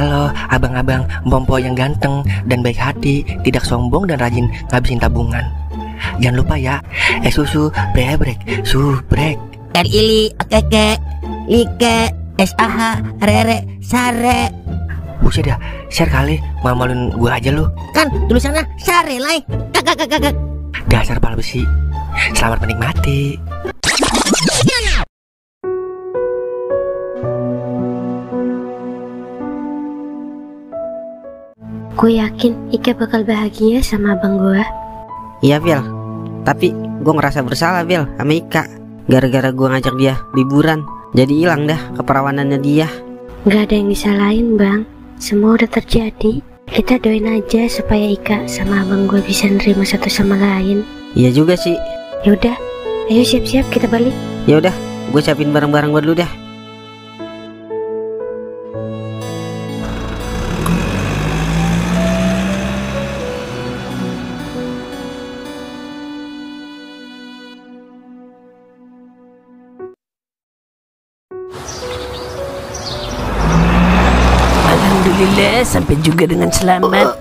Halo abang-abang Mpompo yang ganteng dan baik hati, tidak sombong dan rajin ngabisin tabungan. Jangan lupa ya, susu brebrek, subrek. Ili, keke, like, SAH, rere, sare. Buset dah, share kali, malu-maluin gue aja lu. Kan tulisannya sare lai. Kakak. Dasar pala besi. Selamat menikmati. Gue yakin Ika bakal bahagia sama abang gue. Iya Vil, tapi gue ngerasa bersalah Vil sama Ika. Gara-gara gue ngajak dia liburan, jadi hilang dah keperawanannya dia. Gak ada yang disalahin bang, semua udah terjadi. Kita doain aja supaya Ika sama abang gue bisa nerima satu sama lain. Iya juga sih. Yaudah, ayo siap-siap kita balik. Yaudah, gue siapin barang-barang gue dulu dah. Alhamdulillah sampai juga dengan selamat.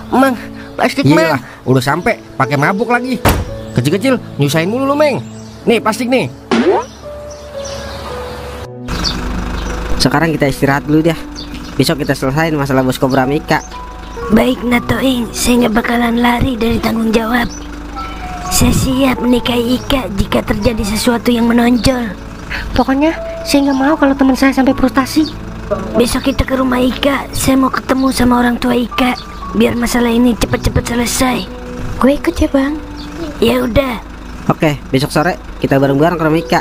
Mang, plastik Iya lah, udah sampai pakai mabuk lagi. Kecil-kecil nyusahin mulu lu, Meng. Nih, plastik nih. Sekarang kita istirahat dulu dah. Besok kita selesain masalah bos Kobra Mika. Baik Natoing, saya gak bakalan lari dari tanggung jawab. Saya siap menikahi Ika jika terjadi sesuatu yang menonjol. Pokoknya saya gak mau kalau teman saya sampai frustasi. Besok kita ke rumah Ika. Saya mau ketemu sama orang tua Ika biar masalah ini cepat-cepat selesai. Gue ikut ya bang. Ya udah. Oke, besok sore kita bareng-bareng ke rumah Ika.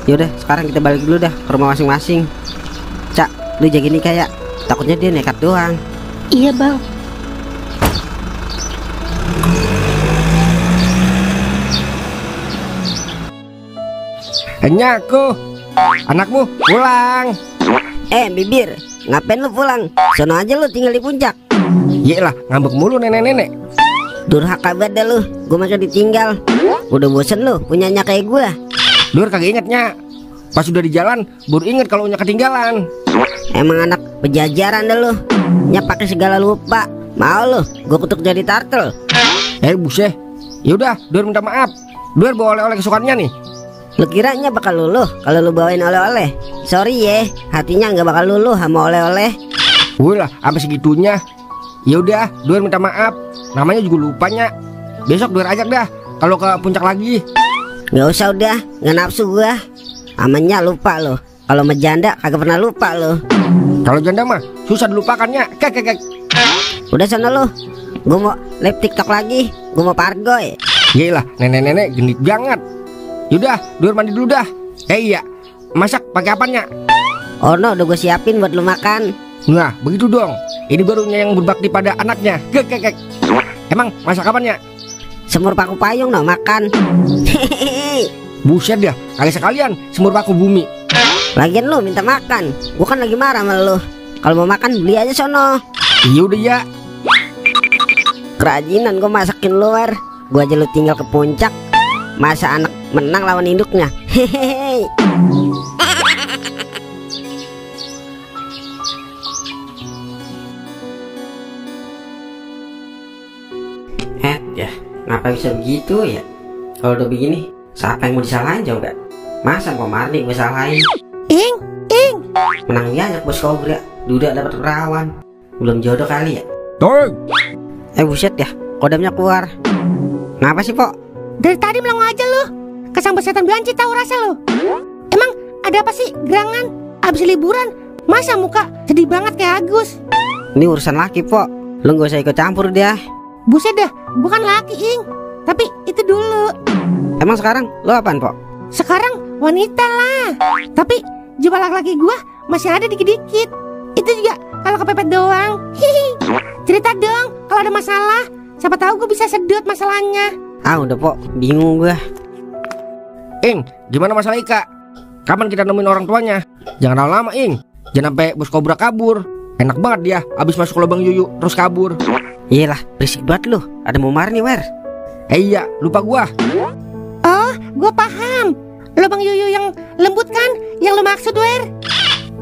Yaudah, sekarang kita balik dulu dah ke rumah masing-masing. Cak, lu jagain Ika ya. Takutnya dia nekat doang. Iya bang. Nyaku, anakmu pulang. Bibir, ngapain lu pulang? Sono aja lu tinggal di puncak. Yelah, ngambek mulu nenek-nenek. Durhaka banget dah lu, gue masa ditinggal. Udah bosen lu punyanya kayak gue. Dur kagak ingetnya. Pas udah di jalan, baru inget kalau nya ketinggalan. Emang anak pejajaran dah lu. Nya pakai segala lupa. Mau lu, gue kutuk jadi turtle. Buset. Yaudah, Dur minta maaf. Dur bawa oleh-oleh kesukaannya nih. Lu kiranya bakal luluh kalau lu bawain oleh-oleh. Sorry ya, hatinya nggak bakal luluh sama oleh-oleh. Wih lah, sampai segitunya. Yaudah, Dur minta maaf. Namanya juga lupanya. Besok Dur ajak dah kalau ke puncak lagi. Nggak usah udah, nggak nafsu gua. Amannya lupa lo. Kalau sama janda kagak pernah lupa lo. Kalau janda mah susah dilupakannya. Kek. Udah sana lo. Gua mau live TikTok lagi. Gua mau pargoy. Yelah, nenek-nenek genit banget. Yaudah, Dur mandi dulu dah. Iya, masak pakai apanya? Oh no, udah gue siapin buat lu makan. Nah, begitu dong. Ini barunya yang berbakti pada anaknya. Kek. Emang masak apanya? Semur paku payung no makan. Buset dah, kali sekalian semur paku bumi. Lagian lu minta makan. Gua kan lagi marah sama lu. Kalau mau makan beli aja sono. Iya udah ya. Kerajinan gue masakin luar. Gua aja lu tinggal ke puncak. Masa anak menang lawan induknya. Hehehe. Ya, ngapa bisa begitu ya? Kalau udah begini, siapa yang mau disalahin coba? Masa Pak Marni gue salahin? Ing. Menang banyak bos Kobra. Duda dapat perawan. Belum jodoh kali ya? Tuh. Buset ya, kodamnya keluar. Ngapa sih Pok? Dari tadi melongo aja lu. Kesambet setan banci tahu rasa lu. Emang ada apa sih gerangan? Abis liburan, masa muka sedih banget kayak Agus? Ini urusan laki Pok. Lu gak usah ikut campur dia. Buset dah, bukan laki Ing. Tapi itu dulu. Emang sekarang lu apaan Pok? Sekarang wanita lah. Tapi jumlah laki-laki gua masih ada dikit-dikit. Itu juga kalau kepepet doang. Hihi. Cerita dong kalau ada masalah. Siapa tahu gua bisa sedot masalahnya. Udah Pok, bingung gua. Ing, gimana masalah Ika? Kapan kita nemuin orang tuanya? Jangan lama-lama Ing. Jangan sampai bos Kobra kabur. Enak banget dia abis masuk lubang yuyu terus kabur. Iyalah, berisik banget lu. Ada mau Marni wer. Iya, lupa gua. Oh, gua paham. Lubang yuyu yang lembut kan? Yang lu maksud wer?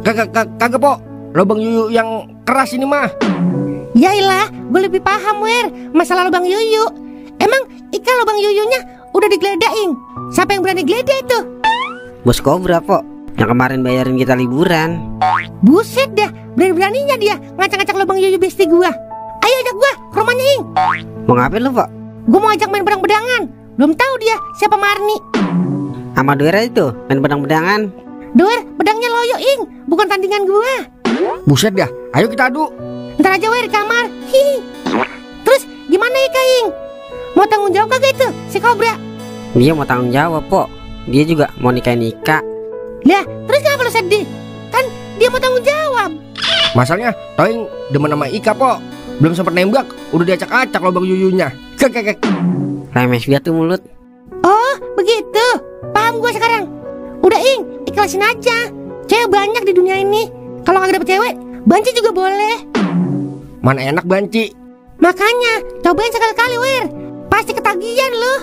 Kagak po, lubang yuyu yang keras ini mah. Yailah, gue lebih paham Wer masalah lubang yuyu. Emang ikan lubang yuyunya udah digeledain? Siapa yang berani geledah itu? Bos Kobra po, yang kemarin bayarin kita liburan. Buset dah, berani-beraninya dia ngacak-ngacak lubang yuyu besti gua. Ayo ajak gua ke rumahnya Ing. Mau ngapain lu po? Gua mau ajak main bedang-bedangan. Belum tahu dia siapa Marni. Sama Duera itu main bedang-bedangan. Doer, bedangnya loyo Ing, bukan tandingan gua. Buset dah, ayo kita adu. Ntar aja Wer di kamar. Hihi. Terus gimana Ika Ing? Mau tanggung jawab kagak itu si Kobra? Dia mau tanggung jawab po. Dia juga mau nikahin Ika. Lah, terus kenapa lu sedih? Kan dia mau tanggung jawab. Masalahnya Toing demen sama Ika po. Belum sempat nembak, udah diacak-acak lubang yuyunya. Kek. Lemes banget tuh mulut. Oh, begitu. Paham gue sekarang. Udah Ing, ikhlasin aja. Cewek banyak di dunia ini. Kalau kagak dapet cewek, banci juga boleh. Mana enak banci. Makanya, cobain sekali-kali Wer. Pasti ketagihan lu.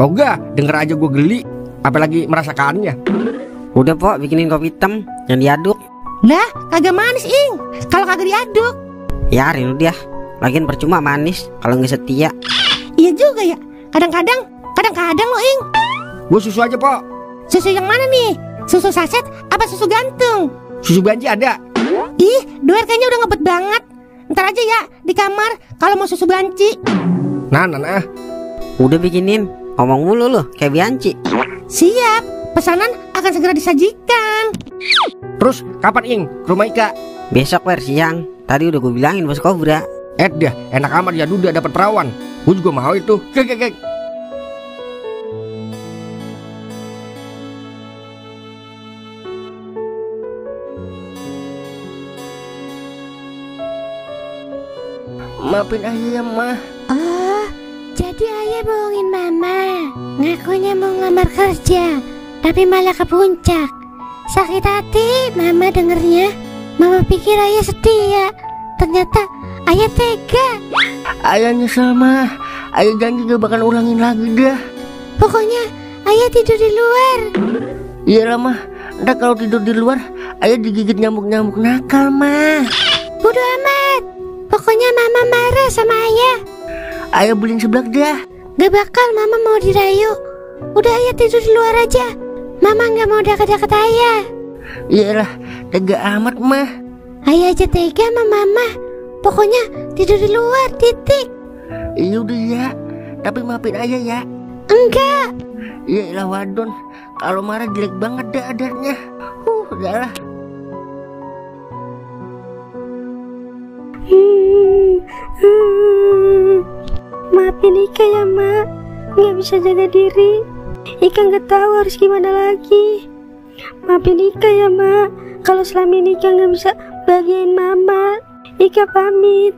Oga, denger aja gue geli. Apalagi merasakannya. Udah po, bikinin kopi hitam yang diaduk. Lah, kagak manis Ing kalau kagak diaduk. Yarin udah. Lagian percuma manis kalau nggak setia. Iya juga ya. Kadang-kadang lo Ing. Gue susu aja po. Susu yang mana nih? Susu saset apa susu gantung? Susu banci ada. Ih, Doer kayaknya udah ngebet banget. Ntar aja ya di kamar kalau mau susu banci. Nah. Udah bikinin. Ngomong mulu lu kayak Bianci. Siap, pesanan akan segera disajikan. Terus kapan Ing ke rumah Ika? Besok Wer siang. Tadi udah gue bilangin Bos Kobra. Dah, enak amat ya duda dapat perawan. Gue juga mau itu. Kek. Maafin ayah ya mah. Oh, jadi ayah bohongin mama. Ngakunya mau ngelamar kerja, tapi malah ke puncak. Sakit hati mama dengernya. Mama pikir ayah setia, ternyata ayah tega. Ayah nyesel mah. Ayah janji gak bakal ulangin lagi dah. Pokoknya ayah tidur di luar. Iyalah mah. Ntar kalau tidur di luar, ayah digigit nyamuk-nyamuk nakal mah. Bodo amat. Pokoknya mama marah sama ayah. Ayah beliin seblak dah. Gak bakal mama mau dirayu. Udah ayah tidur di luar aja. Mama gak mau deket-deket ayah. Iyalah, tega amat mah. Ayah aja tega sama mama. Pokoknya tidur di luar, titik. Iya udah ya. Tapi maafin ayah ya. Enggak. Iyalah wadon. Kalau marah jelek banget dah adarnya. Udahlah. Maafin Ika ya mak, nggak bisa jaga diri. Ika nggak tahu harus gimana lagi. Maafin Ika ya mak, kalau selama ini Ika nggak bisa bahagiain mama. Ika pamit.